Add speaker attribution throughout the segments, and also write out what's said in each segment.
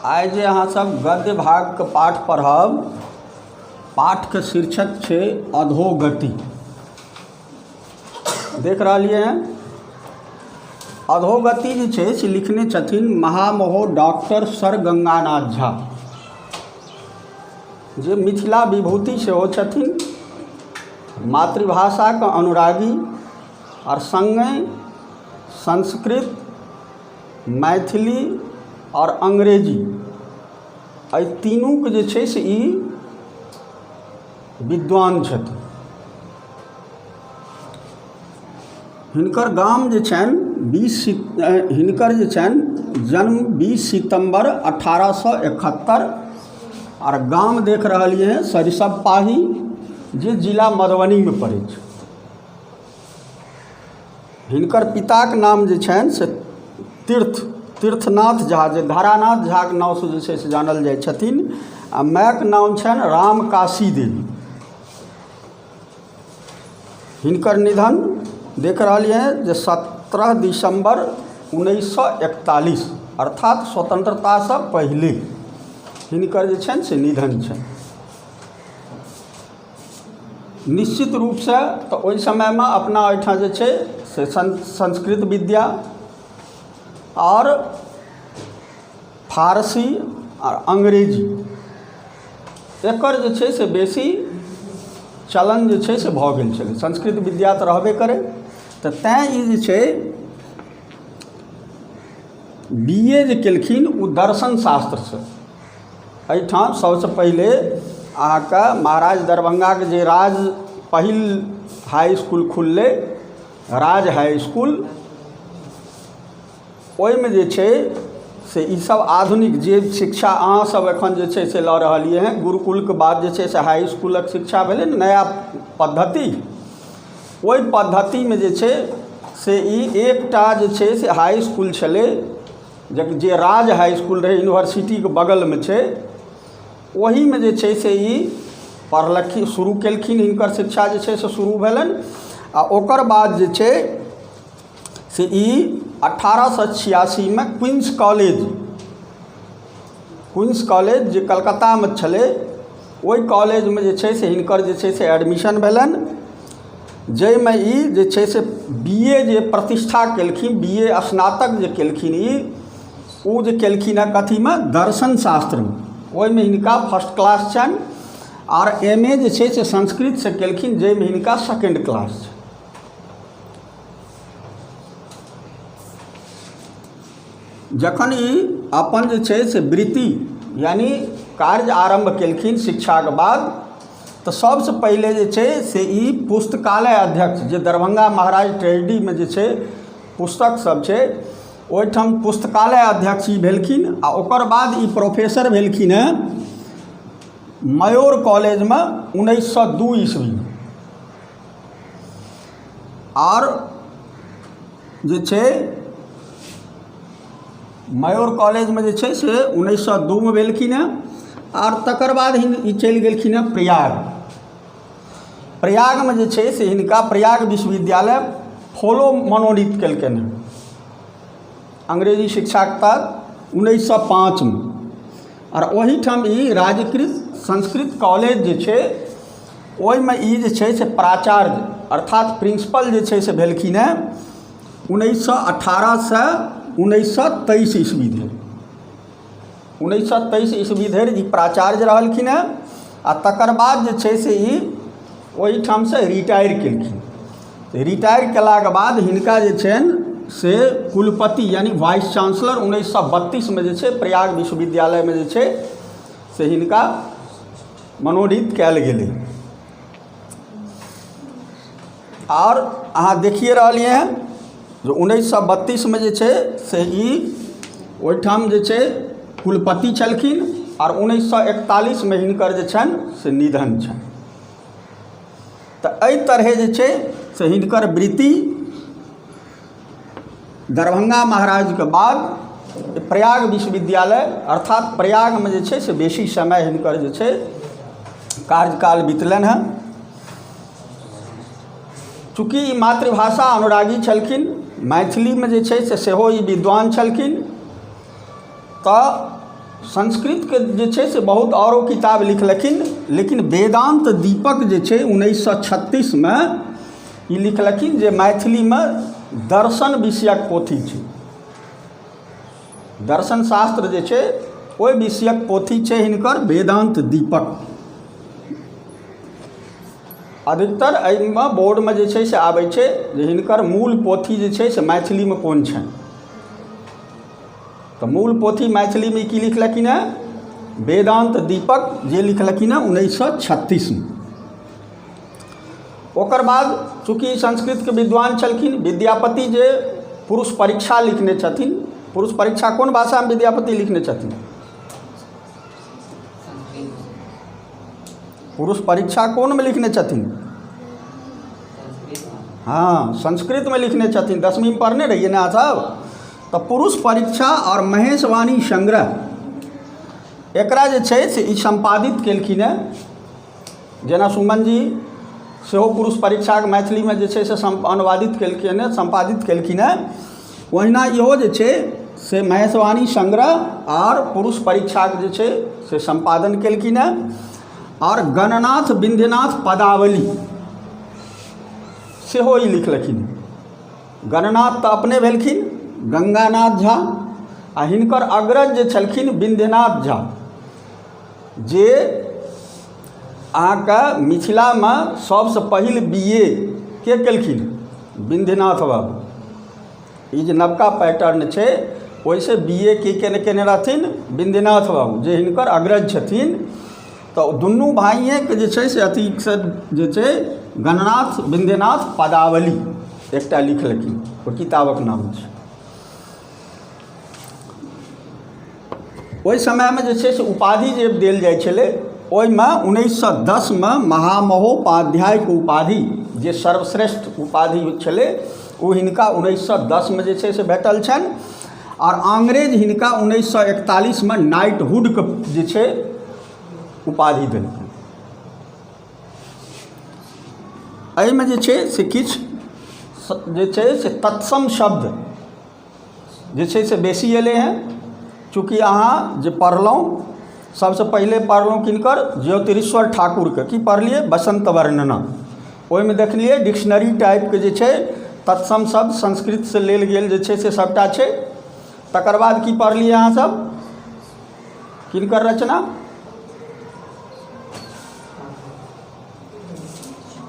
Speaker 1: आइ जे अहाँसभ गद्य भागके पाठ पढ़ब, पाठके शीर्षक छै अधोगति। देख रहलियै हँ, अधोगति जे छै से लिखने छथिन महामहो डॉक्टर सर गंगानाथ झा, जे मिथिला विभूति सेहो छथिन, मातृभाषाके अनुरागी आओर सङ्गहि संस्कृत, मैथिली आओर अंग्रेजी एहि तीनूके जे छै से ई विद्वान छथिन। हिनकर गाम जे छनि हिनकर जे छनि जन्म 20 सितम्बर 1871 आओर गाम देख रहलियै हँ सरिसब पाही, जे जिला मधुबनीमे पड़ै छै। हिनकर पिताक नाम जे छनि से तीर्थनाथ झा, जे धरानाथ झाके नामसँ जे छै से जानल जाइ छथिन, आ मायके नाम छनि रामकाशी देवी। हिनकर निधन देख रहलियै जे 17 दिसम्बर 1941, अर्थात स्वतंत्रतासँ पहिले हिनकर जे छनि से निधन छनि। निश्चित रूपसँ तऽ ओहि समयमे अपना ओहिठाम जे छै से संस्कृत विद्या आओर फारसी आओर अंग्रेजी एकर जे छै से बेसी चलन जे छै से भऽ गेल छलै। संस्कृत विद्या तऽ रहबे करै, तऽ तैँ ई जे छै बी ए जे केलखिन ओ दर्शन शास्त्रसँ। एहिठाम सबसँ पहिले अहाँके महाराज दरभङ्गाके जे राज पहिल हाइ इसकुल खुललै, राज हाइ इसकुल, ओहिमे जे छै से ईसब आधुनिक जे शिक्षा अहाँसब एखन जे छै से लऽ रहलिए हँ, गुरुकुलके बाद जे छै से हाइ इसकुलके शिक्षा भेलै ने नया पद्धति, ओहि पद्धतिमे जे छै से ई एकटा जे छै से हाइ इसकुल छलै जे राज हाइ इसकुल रहै, यूनिवर्सिटीके बगलमे छै, ओहीमे जे छै से ई पढ़लखिन, शुरू केलखिन। हिनकर शिक्षा जे छै से शुरू भेलनि आ ओकर बाद जे छै से ई 1886मे क्वींस कॉलेज जे कलकत्तामे छलै, ओहि कॉलेजमे जे छै से हिनकर जे छै से एडमिशन भेलनि, जाहिमे ई जे छै से बी ए जे प्रतिष्ठा केलखिन, बी ए स्नातक जे केलखिन, ई ओ जे केलखिन हँ कथीमे? दर्शन शास्त्रमे। ओहिमे हिनका फर्स्ट क्लास छनि। आओर एम ए जे छै से संस्कृतसँ केलखिन, जाहिमे हिनका सेकेण्ड क्लास छनि। जखन ई अपन जे छै से वृत्ति यानि कार्य आरम्भ केलखिन शिक्षाके बाद, तऽ सबसँ पहिले जे छै से ई पुस्तकालय अध्यक्ष, जे दरभंगा महाराज ट्रेजडीमे जे छै पुस्तक सब छै, ओहिठाम पुस्तकालय अध्यक्ष ई भेलखिन। आ ओकर बाद ई प्रोफेसर भेलखिन हेँ मयोर कॉलेजमे 1902 ईस्वीमे। आओर जे छै मयोर कॉलेजमे जे छै से 1902मे भेलखिन हेँ। आर तकर बाद ई चलि गेलखिन हेँ प्रयाग। प्रयागमे जे छै से हिनका प्रयाग विश्वविद्यालय फॉलो मनोनीत केलकनि हेँ अंग्रेजी शिक्षाके तहत 1905मे। आर ओहिठाम ई राजकृत संस्कृत कॉलेज जे छै, ओहिमे ई जे छै से प्राचार्य अर्थात प्रिंसिपल जे छै से भेलखिन हेँ 1918सँ 1923 ईस्वी धरि। 1923 ईस्वी धरि ई प्राचार्य रहलखिन हेँ। आ तकर बाद जे छै से ई ओहिठामसँ रिटायर केलखिन। रिटायर केलाके बाद हिनका जे छनि से कुलपति यानि वाइस चांसलर 1932मे जे छै प्रयाग विश्वविद्यालयमे जे छै से हिनका मनोनीत कयल गेलै। आओर अहाँ देखिए रहलियै हँ जे 1932मे जे छै से ई ओहिठाम जे छै कुलपति छलखिन आओर 1941मे हिनकर जे छनि से निधन छनि। तऽ एहि तरहे जे छै से हिनकर वृत्ति दरभंगा महाराजके बाद प्रयाग विश्वविद्यालय अर्थात प्रयागमे जे छै से बेसी समय हिनकर जे छै कार्यकाल बितलनि हँ। चूँकि ई मातृभाषा अनुरागी छलखिन, मैथिलीमे जे छै से सेहो ई विद्वान छलखिन, तऽ संस्कृतके जे छै से बहुत आओरो किताब लिखलखिन, लेकिन वेदान्त दीपक जे छै 1936मे ई लिखलखिन जे मैथिलीमे दर्शन विषयक पोथी छै। दर्शन शास्त्र जे छै ओहि विषयक पोथी छै हिनकर वेदान्त दीपक। अधिकतर एहिमे बोर्डमे जे छै से आबै छै जे हिनकर मूल पोथी जे छै से मैथिलीमे कोन छनि। तऽ मूल पोथी मैथिलीमे की लिखलखिन हेँ? वेदान्त दीपक, जे लिखलखिन हेँ 1936मे। ओकर बाद चूँकि संस्कृतके विद्वान छलखिन, विद्यापति जे पुरुष परीक्षा लिखने छथिन, पुरुष परीक्षा कोन भाषामे विद्यापति लिखने छथिन? पुरुष परीक्षा कोनमे लिखने छथिन? हँ, संस्कृतमे लिखने छथिन। 10वींमे पढ़ने रहियै ने अहाँ सब? तऽ पुरुष परीक्षा आओर महेशवाणी संग्रह एकरा जे छै से ई सम्पादित केलखिन हेँ। जेना सुमन जी सेहो पुरुष परीक्षाके मैथिलीमे जे छै से अनुवादित केलखिन हेँ, सम्पादित केलखिन हेँ, ओहिना इहो जे छै से महेशवाणी संग्रह आओर पुरुष परीक्षाके जे छै से सम्पादन केलखिन हेँ। आओर गणनाथ विन्ध्यनाथ पदावली सेहो ई लिखलखिन हेँ। गणनाथ तऽ अपने भेलखिन गंगानाथ झा, आ हिनकर अग्रज जे छलखिन विन्ध्यनाथ झा, जे अहाँके मिथिलामे सबसँ पहिल बी ए के केलखिन? विन्ध्यनाथ बाबू। ई जे नवका पैटर्न छै ओहिसँ बी ए के केने रहथिन विन्ध्यनाथ बाबू, जे हिनकर अग्रज छथिन। तऽ दुनू भाइएके जे छै से अथीसँ जे छै गणनाथ विन्ध्यनाथ पदावली एकटा लिखलखिन, ओहि किताबक नाम छै। ओहि समयमे जे छै से उपाधि जे देल जाइ छलै ओहिमे 1910मे महामहोपाध्यायके उपाधि जे सर्वश्रेष्ठ उपाधि छलै ओ हिनका 1910मे जे छै से भेटल छनि। आओर अंग्रेज हिनका 1941मे नाइटहुडके जे छै उपाधि देलखिन। एहिमे जे छै से किछु जे छै से तत्सम शब्द जे छै से बेसी एलै हेँ। चूँकि अहाँ जे पढ़लहुँ सबसँ पहिले पढ़लहुँ किनकर? ज्योतिरीश्वर ठाकुरके। की पढ़लियै? बसन्त वर्णना। ओहिमे देखलियै डिक्शनरी टाइपके जे छै तत्सम शब्द संस्कृतसँ लेल गेल जे छै से सभटा छै। तकर बाद की पढ़लियै अहाँसभ? किनकर रचना?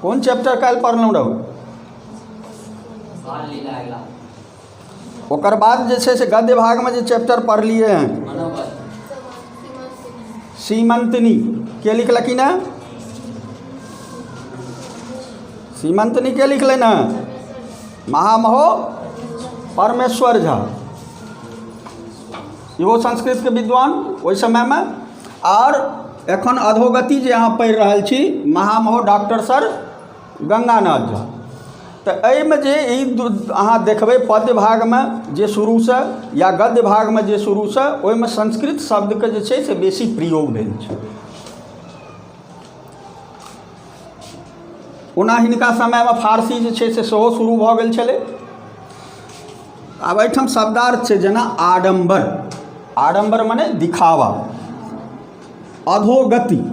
Speaker 1: कोन चैप्टर काल्हि पढ़लहुँ रहू? ओकर बाद जे छै से गद्य भागमे जे चैप्टर पढ़लियै हँ, सीमंतिनी के लिखलखिन हँ? सीमंतिनी के लिखलनि हँ? महामहो परमेश्वर झा, इहो संस्कृतके विद्वान ओहि समयमे। आओर एखन अधोगति जे अहाँ पढ़ि रहल छी महामहो डॉक्टर सर गंगानाथ झा। तऽ एहिमे जे ई अहाँ देखबै पद्य भागमे जे शुरूसँ या गद्य भागमे जे शुरूसँ, ओहिमे संस्कृत शब्दके जे छै से बेसी प्रयोग भेल छै। ओना हिनका समयमे फारसी जे छै से सेहो शुरू भऽ गेल छलै। आब एहिठाम शब्दार्थ छै जेना आडम्बर, आडम्बर मने दिखावा। अधोगति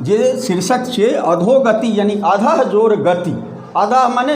Speaker 1: जे शीर्षक छै, अधोगति यानी अधः जोर गति, अधः मने